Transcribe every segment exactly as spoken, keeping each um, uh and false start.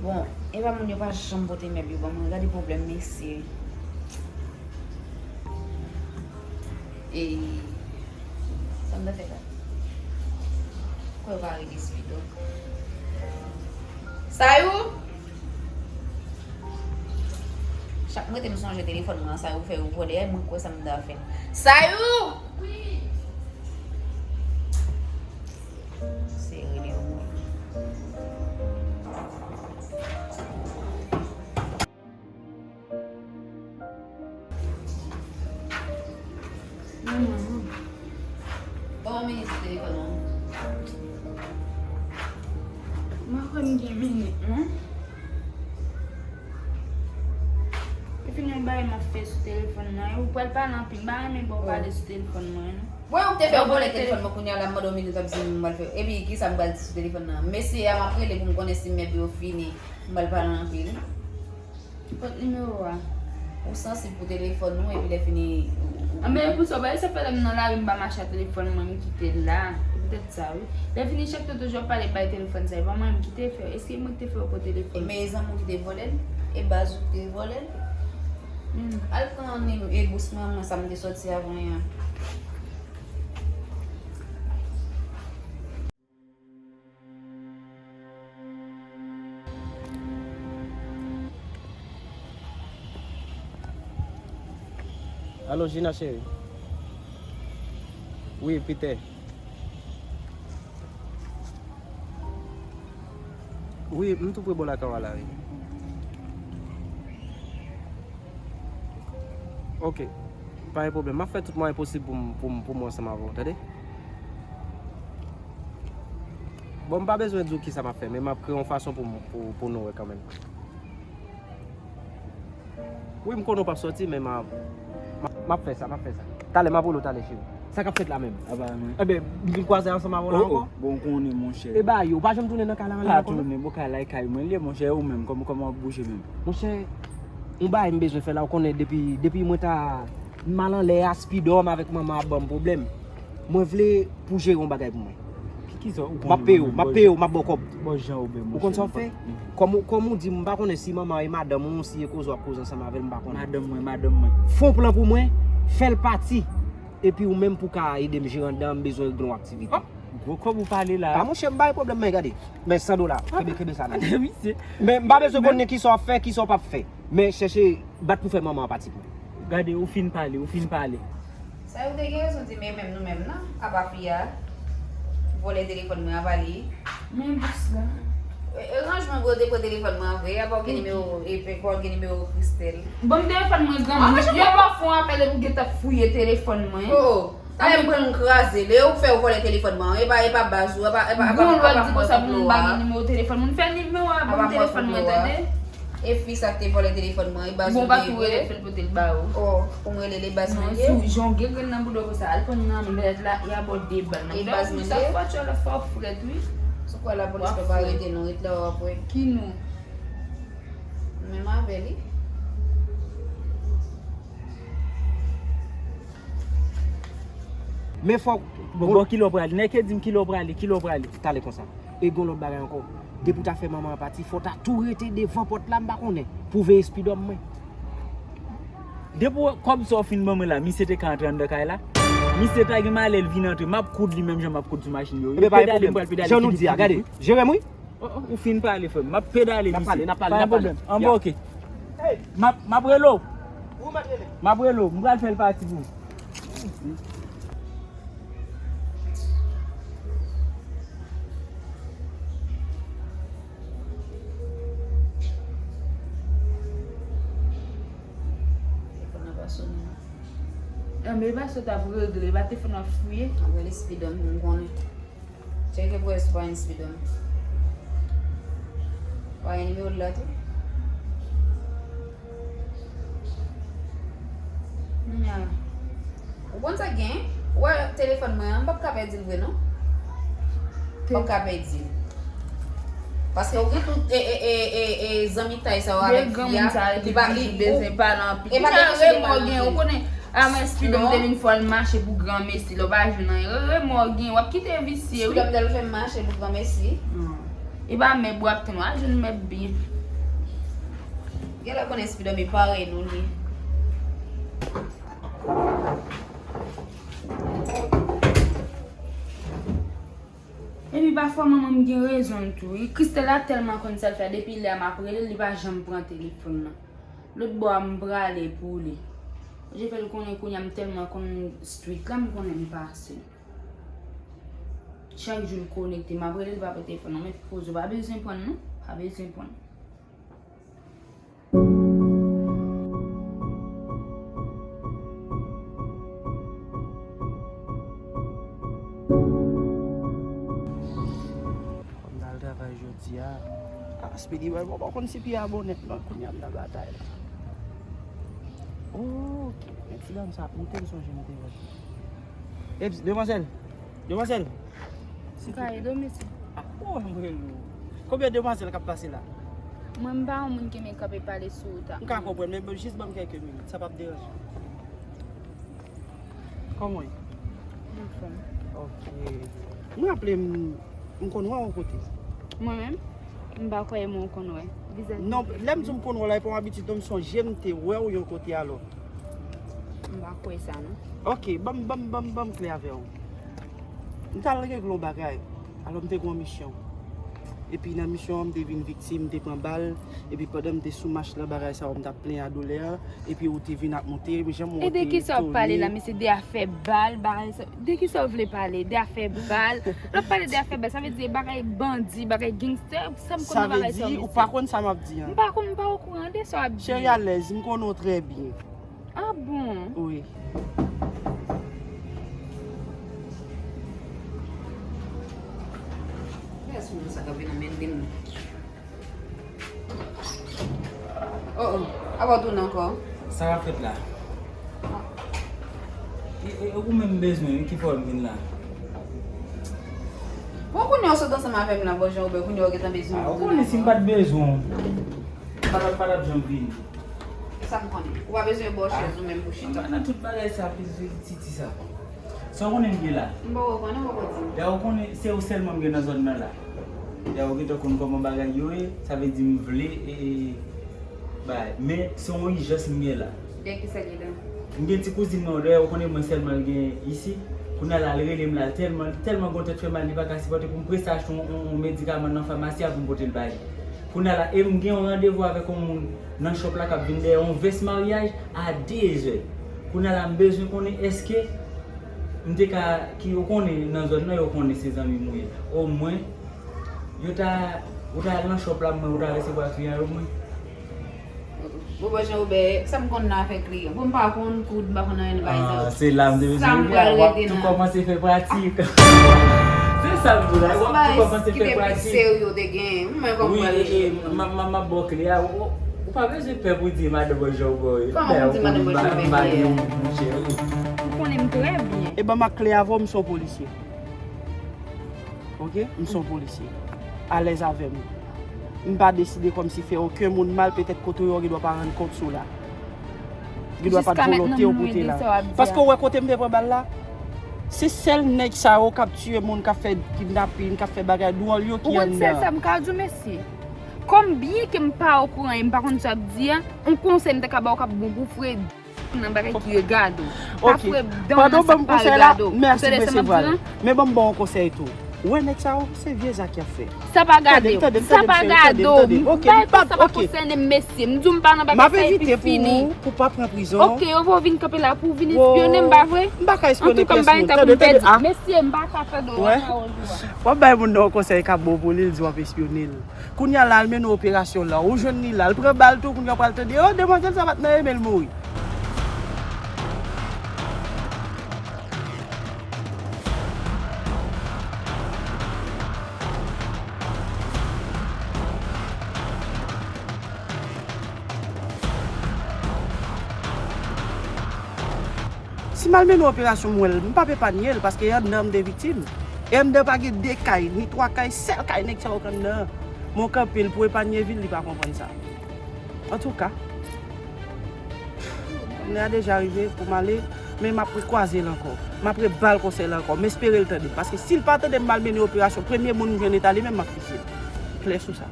Bon, e pa moun yo pa janm pote mèb yo ban mwen. Gade pwoblèm mesye. E sa m ta fè la? Kwè yo pa rele Spido. Sayou! Chak mwen te m sonje telefòn mwen, Sayou fè yo vòlè, mwen kwè sa m ta fè. Sayou! Wi! Se rele yo mwen. Bon, men sou telefòn nan. Mwen kwè m gen minit, non? Epi gen yon bagay m ap fè sou telefòn nan. Ou pral pale anpil, m pa renmen bò w pale sou telefòn mwen, non. Mwen ou te fè vòlè telefòn mwen kounye a la, m mande w minit w ap di m pral fè. Epi kisa m pral di sou telefòn nan? Mesye a m ap rele pou m konnen si mèb yo fini. M pral pale anpil. Kot nimewo a? Ou sansib pou telefòn nou epi lè fini ou, ou, ou. Anben pou sa, bagay sa fè lè m nan lari m pa mache ak telefòn mwen, m kite l la. Se poutèt sa wi. Lè fini chak tan toujou ap pale bay telefòn sa, e pa mwen m kite fè. Èske mwen ki te fè yo pran telefòn? Men e zanmi w ki te vòlè l? E baz ou ki te vòlè l? Al pran e bous mwen, mwen sa m te sòti avè an. Alo, Gina cheri. Wi, Peter. Wi, m tou pre bò lakay w la, wi. Ok. Pa gen pwoblèm. M ap fè tout mwayen posib pou m, pou m, pou m ansanm avè w, tande? Bon, m pa bezwen di w kisa m ap fè, men m ap kreye yon fason pou, pou, pou nou wè kanmenm. Wi, m konnen w p ap sòti, men m ap, m ap, m ap fè sa, m ap fè sa. Talè, m ap rele w talè, cheri. Sa k ap fèt la menm? Apa, non. Enben, m vin kwaze ansanm avè w la ankò. Oh, oh, bon, w konnen, monchè. E ba yo, w pa janm tounen nan kay la anlè ankò, non? Pa tounen, bon, kay la, e kay mwen li ye, monchè, e ou menm, kòman, kòman w ap bouje menm? Monchè, yon bagay m bezwen fè la, ou konnen, depi, depi mwen ta m al anlè a, Spidòm avèk manman ap ban m pwoblèm. Mwen vle pou w jere yon bagay pou mwen. Ki, ki sa ou konnen? M ap peye w, m ap peye w, m ap ba w kòb. Bon jan ou byen, monchè. Ou konn sa w fè? Kòm ou, kòm ou di m, m pa konnen si manman e madanm ou, si e koze w ap koze ansanm avè l, m pa konnen. Madanm mwen, madanm mwen. Fè yon plan pou mwen, fè l pati. Epi ou menm pou ka ede m jere anndan an, m bezwen l gen yon aktivite. Oh, gwo kòb ou pale la. A monchè, m bay pwoblèm, men gade. Men san dola, kenbe, kenbe sa nan men. Men m pa bezwen konnen kisa w ap fè, kisa w p ap fè. Men chèche bat pou fè manman an pati pou mwen. Gade, ou fin pale, ou fin pale. Sa yo te gen rezon di, men menm nou menm nan, apa fi a vòlè telefòn mwen, apa li. Men bous la. E, e ranjman pou yo te pran telefòn mwen an vre, apa w gen nimewo, e, pa w gen nimewo Christelle. Bon, m telefòn mwen granmoun. Yo pa fè yon apèl epi w gentan fouye telefòn mwen. Oh, oh. Talè m pran l m kraze l, e ou k fè yo vòlè telefòn mwen an, e pa, e pa baz ou, e pa, e pa, e pa, e pa, e pa pran konplo a. Konplo a di konsa pou m pa gen nimewo telefòn moun. Fè nimewo a ban m telefòn mwen, tande. E fi sa k te vòlè telefòn mwen, e baz ou te vòlè. Bon, pa tou rele fè l pote l ba ou. Oh, pou m rele l, e baz mwen li ye? Non, si w jan w gen grenn nan bouda w konsa, al pran nan mèt la, e a ba w de bal nan. E baz mwen li ye? Sa fò tchòlè fò frèt, wi. Sou kwa lapolis pa arete nou, ret la w ap wè. Ki nou? Menm avè li. Men fòk. Bon, bon, kilè w prale? Nèg ke di m kilè w prale, kilè w prale? Talè konsa. E gon lòt bagay ankò. Depi w ta fè manman an pati, fò w ta tou rete devan pòt la, m pa konnen, pou veye Spidòm mwen. Depi w, kòb sa w fin ban mwen la, misye te ka antre anndan kay la. Misye ta gen malè l vin antre, m ap koud li menm jan m ap koud sou machin yo. Ebyen, pa gen pwoblèm. Jan nou di a, gade, jere m wi. Oh, oh, ou fin pale, frè m. M ap pedale, misye. N ap pale, n ap pale, n ap pale. Pa gen pwoblèm. Anba, oke. M ap, m ap rele w. M ap rele w. M pral fè l pati pou ou. Telefòn nan pa sonnen non. Anben, e pa sa w t ap regle, e pa telefòn w ap fouye. Ap rele Spidòm pou m konnen. Tcheke pou wè si w pa jwenn Spidòm. W pa jwenn nimewo l la tou? Nya. Ou konn sa k gen? Ou wè telefòn mwen an, m p ap ka pèdi l vre non. M p ap ka pèdi l. Paske ou gen tout, e, e, e, e, e, zanmitay sa yo avèk fi a, li pa, li, ou, e pa gen kesyon de pale anpil. A, men Spidòm te vin fè l mache pou granmesi, lè w pa jwenn anyen. Re, remò gen, w ap kite visye, wi. Spidòm te al fè m mache pou granmesi. Non. E pa mèb w ap tann, w a jwenn mèb byen. Genlè konnen Speed Up e parèy nou li. Epi pafwa manman m gen rezon l tou wi. Christella tèlman konn sa l fè, depi lè a m ap rele l, li pa janm pran telefòn nan. Lòt bò a m prale pou li. Je fè l konnen kounye a m tèlman konn street la, m konnen m pase. Chak jou l konekte, m ap rele l pa pran telefòn nan, mete poze, w pa bezwen pran l non, pa bezwen pran l. Fò m t al travay jodi a. Ah, Speedy Boy, bon, pa konn si pye a bon nèt non, kounye a m nan batay la. Oh, ok, men ti dam sa ap moute, m sonje m te wè. Eps, demwazèl, demwazèl. Si ka ede w, mesye. Ah, oh, mwen lou. Konbyen demwazèl k ap pase la? Mwen, m pa yon moun ki renmen kanpe pale sou wout la. M ka konprann, men jis ban m kèlke minit, sa p ap deranje. Kòman w ye? M anfòm. Ok. M raple m, m konn wè w yon kote. Mwen menm? M pa kwè mwen konn wè. Vizaji. Non, lè m di w m konn wè w la, e pa yon abitid non, m sonje m te wè w yon kote alò. M pa kwè sa non. Ok, ban m, ban m, ban m, ban m klè avè w. M t al regle yon bagay. Alò, m te gen yon misyon. Epi nan misyon an, m te vin viktim, m te pran bal. Epi pandan m te sou mach lan, bagay sa yo, m t ap plenyen a doulè. Epi ou te vin ap monte, jan m wè w te tone. E de kisa w ap pale la, mesye? De afè bal, bagay sa. De kisa w vle pale? De afè bal? Lè w pale de afè bal, sa vle di bagay bandi, bagay gangster. Sa m konn nan bagay sa yo, mesye. Sa vle di, ou pa konn sa m ap di an. M pa konn, m pa okouran de sa w ap di. Cheri, alèz, m konnen w trè byen. Ah bon? Wi. Kiyès moun sa k ap vin nan men vin? Oh, oh. Apa w tounen ankò? Sa k ap fèt la? Ah. E, e, e ou menm m bezwen, wi, ki fè w vin la? Bon, kounye a w sot ansanm avè m la, bon jan ou bè, kounye a w gentan bezwen m. Ah, ou konnen si m pa t bezwen w, m pa t ap, pa t ap janm vini. Sa m konnen. Ou pa bezwen ba w chèz ou menm pou chita. Ah, nan tout bagay sa, pil titi sa. Sa w konnen m gen la? M poko konnen, poko di m. Ya ou konnen, se ou sèlman m gen nan zòn nan la. Ya ou gentan konn kòman bagay yo ye, sa vle di m vle, e, e, bay. Men, se yon ijans m gen la. Gen kisa ki la? M gen ti kouzin mwen, dayè ou konnen mwen sèlman l gen isi. Kounye a la, l rele m la, l tèlman, tèlman gon tèt fè mal, li pa ka sipòte pou m prese achte yon, yon, yon medikaman nan famasi a pou m pote l ba li. Kounye a la, e m gen yon randevou avèk yon moun nan shop la k ap vin dèyè yon vès maryaj a de zè. Kounye a la, m bezwen konnen èske m te ka, ki yo konnen nan zòn nan, yo konnen se zanmi m ou ye. Omwen, yo ta, ou ta al nan shop la, mwen, ou ta resevwa kliyan yo, mwen. Bon, bon, Jean Robert, sa m konn nan afè kliyan? Bon, m pa konn koud, m pa konn anyen nan bagay sa yo. Ah, se la m te bezwen rive a, w ap tou kòmanse fè pratik. Se sa m di w la, w ap tou kòmanse fè pratik. Wi, e, e, m, m, m ap ba w kle a. Ou, ou pa bezwen pè pou di madanm Jean Robert, wi. Kòman pou di madanm Jean Robert? M pa gen yon bouche, wi. Ou konnen m trè byen. E ban m ak kle avè w, m se yon polisye. Ok? M se yon polisye. Alèz avè m. M pa deside kòmsi fè okenn moun mal, petèt kote w ye, w gendwa pa rann kont sou la. Gendwa pa t volonte w pou te la. Paske w wè kote m te pran bal la? Se sèl nèg sa yo k ap tiye moun, k ap fè kidnapin, k ap fè bagay dwòl yo ki anndan. Ou konn sèl sa m ka di w, mesye? Kòm byen ke m pa okouran e m pa konn sa w ap di a, yon konsèy m ta ka ba w k ap bon pou frè nan bagay ki regade w. Pa frè dan nan sa k pa regade w. Ou tande sa m ap di w? Men ban m ba w yon konsèy tou. Ou wè nèg sa yo, se vye zak y ap fè. Sa pa gade w. Sa pa gade w. M bay kòb, sa pa konsène m, mesye. M di w m pa nan bagay sa epi fini. M ap evite pou ou, pou w pa pran prizon. Ok, yo voye w vin kanpe la pou w vin espyone m, pa vre? M pa ka espyone pyès moun. Tande, tande, ah. Mesye, m pa ka tande w nan pawòl ou a. W ap bay moun nan yon konsèy k ap bon pou li, l di w ap espyone l. Kounye a la, al mennen operasyon la. Ou jwenn li la, l pran bal tou, kounye a pral tande, oh, demwazèl sa pa t nan Emel mouri. Si m al mennen operasyon, m wè l, m p ap epanye l, paske e anndan m te viktim. E anndan pa gen de kay, ni twa kay, sèl kay nèg sa yo k anndan an. Mwen kanpe l pou epanye vi l, li pa konprann sa. Antouka, lè a deja rive pou m ale, men m ap rekwaze l ankò. M ap reba l konsèy la ankò. M espere l tande m, paske si l pa tande m, m al mennen operasyon, premye moun m jwenn eta li menm, m ap fise l. Klè sou sa.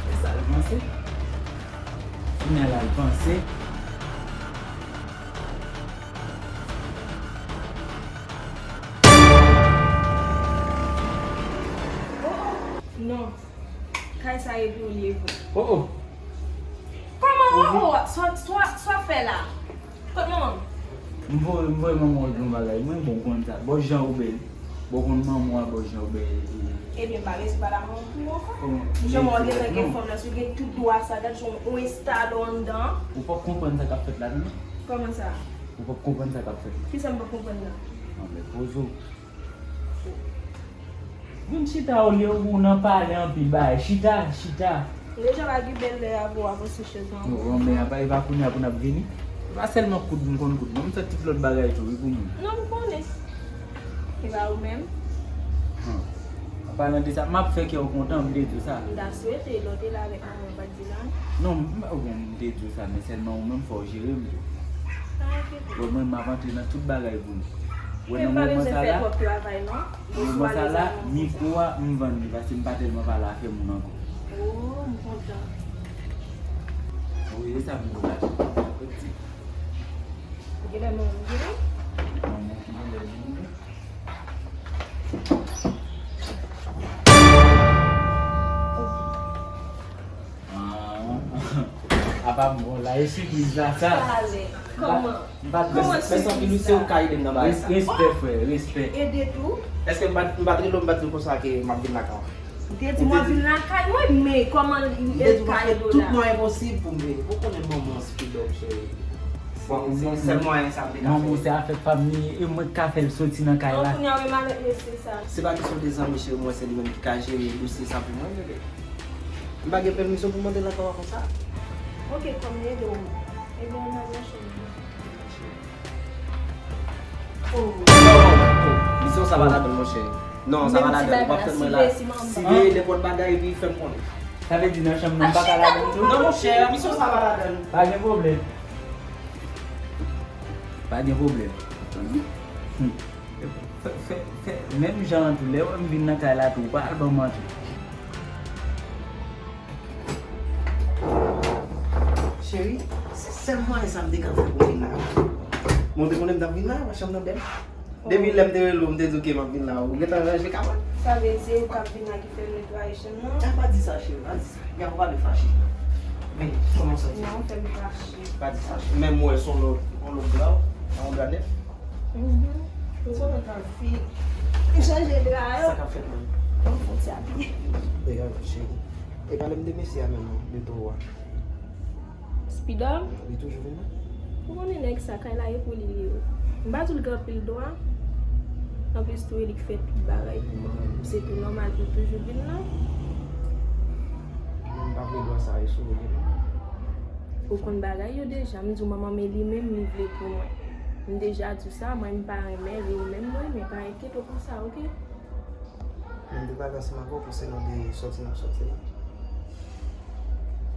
E sa l panse? Kounye a la l panse. Non. Kay sa e pou li vre. Oh, oh. Kòman, oh, oh? Sa, sa, sa w ap fè la? Kot manman m? M voye, m voye manman w di yon bagay. Mwen, bon, w konn sa. Bon, jan ou bèl. Bon, w konn manman w a, bon, jan ou bèl. Ebyen, m pa bezwen pale a manman m pou ou ankò. Kòman? Jan w gentan gen fòm nan, si w gen tout dwa sa, gad jan w enstale w anndan an. Ou p ap konprann sa k ap fèt la, non? Kòman sa? Ou p ap konprann sa k ap fèt la. Kisa m p ap konprann la? Anben, poze w. Vin chita olye ou nan pale anpil bagay. Chita, chita. M deja lage bèl lè a pou w avanse chèz lan. Non, men apa e pa kounye a pou n ap vini. E pa sèlman koud m konn koud, non, m fè tout lòt bagay tou, wi, pou moun. Non, m konnen. E pa ou menm? An palan de sa, m ap fè kè w kontan, m te di w sa. M ta swete lè w te la avèk manman w pa t di l anyen. Non, m, bon, m te di w sa, men sèlman ou menm fò w jere m tou. Ah, ok. Bon, mwen, m ap antre nan tout bagay pou nou. Wè, nan moman sa la, nan moman sa la, mikwo a, m vann li, paske m pa tèlman pale afè moun ankò. Oh, m kontan. Wi, e sa m di la. Ou gen lè manman m vini? Manman ki gen lè vini? Ah. Apa m bon la, e sipriz la sa. Talè. Kòman? M pa t... Kòman sipriz sa? Mèsi anpil, wi, se ou k ka ede m nan bagay sa. Respè, frè, respè. Ede tou? Èske m pa t, m pa t rele w, m pa t di w konsa ke m ap vin lakay ou? Ou te di m w ap vin lakay mwen, men kòman li ka ede w la? M te di w m ap fè tout mwayen posib pou m vini. Ou konnen manman Speed Up, cheri. Se, se sèl mwayen sa m te ka fè. Manman w se afè pa m li ye, e mwen k ka fè l soti nan kay la. An, kounye a menm avèk mesye sa. Se pa kesyon de zanmi, cheri, mwen se li menm ki ka jere dosye sa pou mwen, bebe. M pa gen pèmisyon pou m antre lakay ou a konsa. Ok, kòm li ede w. Ebyen, ann al nan chanm nan. Oh. Non, non, non. Misyon sa pa ladan l, monchè. Non, sa pa ladan l. W ap tann mwen la. Siveye nenpòt bagay epi fè m konnen. Sa vle di nan chanm nan m pa ka ladan l tou? Non, monchè, misyon sa pa ladan l. Pa gen pwoblèm. Pa gen pwoblèm. Hmm. Fè, fè, fè, menm jan an tou, lè w wè m vin nan kay la tou, ou pa al ban m antre. Cheri, se sèl mwayen sa m te ka fè pou m vin la. Mwen te konnen m t ap vin la, chanm nan bèl. Depi lè m te rele w, m te di w ke m ap vin la, ou gentan ranje kay mwen. Sa vle di ou k ap vin la ki fè m netwaye chanm nan? A, pa di sa, cheri, pa di sa. Gade, ou pa dwe fache. Men, kòman w santi? Non, ou fè m fache. Pa di sa, cheri. Menm mwen, se yon lòt, yon lòt dra, yon dra nèf. Mhm. Ou konnen tan fi. M chanje dra yo. Sa k ap fèt menm? Mwen fon ti apiye. Degaje w, cheri. E pale m de mesye a menm non, de towo a. Speed Up? Li toujou vin la? Ou konnen nèg sa, kay la e pou li li ye. M pa di l gen anpil dwa. Anplis tou, e li k fè tout bagay pou mwen. Se tou nòmal pou l toujou vin la. Mwen m pa vle dwa sa yo sou ou li non. Ou konn bagay yo deja, m di w manman, men li menm li vle pou mwen. M deja di w sa, mwen m pa renmen li, ou menm mwen renmen, pa enkyete w pou sa, oke? Men m te pale ansanm avè w konsènan de sòti n ap sòti la.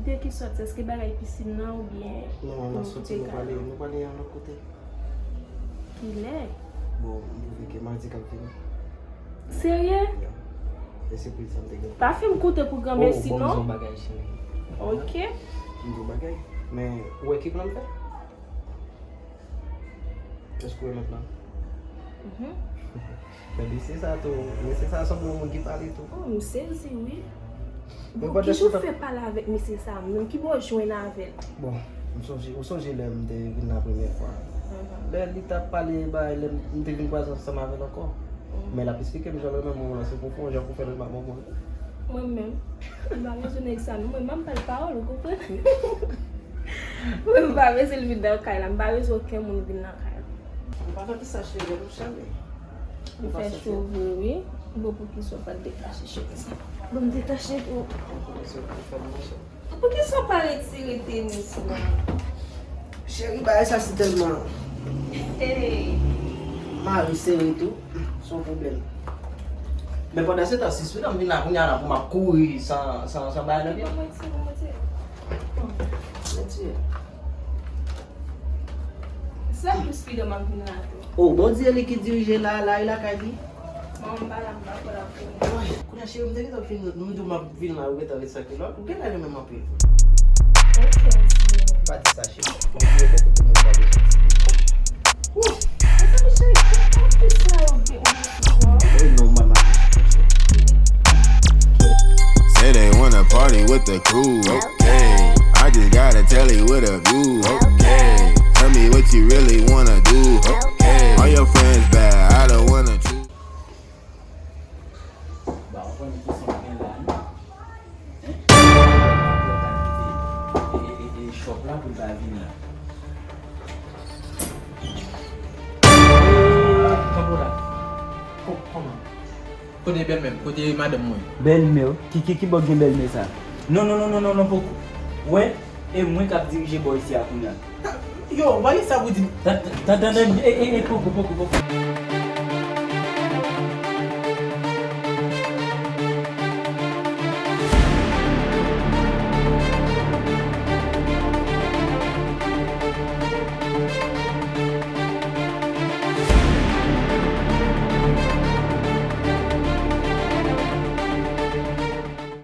De ki sòti? Èske bagay pisin nan oubyen pou nou kite kay la? Non, n ap sòti, nou prale, nou prale yon lòt kote. Kilè? Bon, m twouve ke madi k ap vini. Serye? Yeah. E se pou sa m te gen. Pa fè m koute pou granmesi non. Oh, bon, m di w bagay, cheri. Ok. M di w bagay. Men, ou wè ki plan m fè? Èske w wè mentnan? Mhm. Men mesye sa tou, mesye sa sanble yon moun ki pale tou. Oh, m sezi, wi. Bon, kijan w fè pale avèk mesye sa menm? Ki bò w jwenn avè l? Bon, m sonje, ou sonje lè m te vin la premyè fwa? Mhm. Lè li t ap pale bagay, lè m te vin kwaze ansanm avè l ankò. Mhm. Men l ap esplike m jan l renmen manman l, se pou fè yon jan pou fè l renmen manman l. Mwen menm, m pa bezwen nèg sa non, mwen m ap bay pawòl, ou konprann? Mwen m pa bezwen l vin nan kay la, m pa bezwen okenn moun vin nan kay la. Ou pa santi sa cheve nou chanje? Ou fè cheve, wi. Bon, poukisa w pa t detache cheve sa? Bon, m detache pou ou. Poukisa w pa retire tenis la? Cheri, bagay sa si tèlman mari sere tou, se yon pwoblèm. Men pandan se tan, si Speed Up vin la kounye a la pou m ap kouri san, san, san bagay nan pye m. Bon, mwen retire, mwen retire. Retire. Sèl pou Spider m ap vin la tou. Oh, Bondye li ki dirije la, la e lakay li. Manman m pa la, m pa fè l ap tounen. Woy, kounye a cheri, m te gentan fin, m di w m ap vin la, ou gentan ret sa kilòt, ou gentan renmen m anpil. Ok, cheri. Pa di sa, cheri. Depi yo bò kote nou pa bezwen ti. Wouh! Asa mi cheri, ki konfis la yo gen ou sou kò? Woy, non, mwen, mwen. Say they wanna party with the crew. Okay. I just got a telly with a view. Okay. Tell me what you really wanna do. Okay. All your friends bad, I don't wanna choose. Ba, w konn ki son gen la, non? Hein? E, e, e, e shop la pou l pa vini. Ee, kanpo la. Ko-, kòman? Kote bèlmè m? Kote madanm mwen? Bèlmè w? Ki, ki, ki bò k gen bèlmè sa? Non, non, non, non, non, non, poko. Wè, e mwen k ap dirije bò isi a kounye a. Yo, w pa gen sa pou di m. Tan, tan, tan, tan, e, e, e, poko, poko, poko.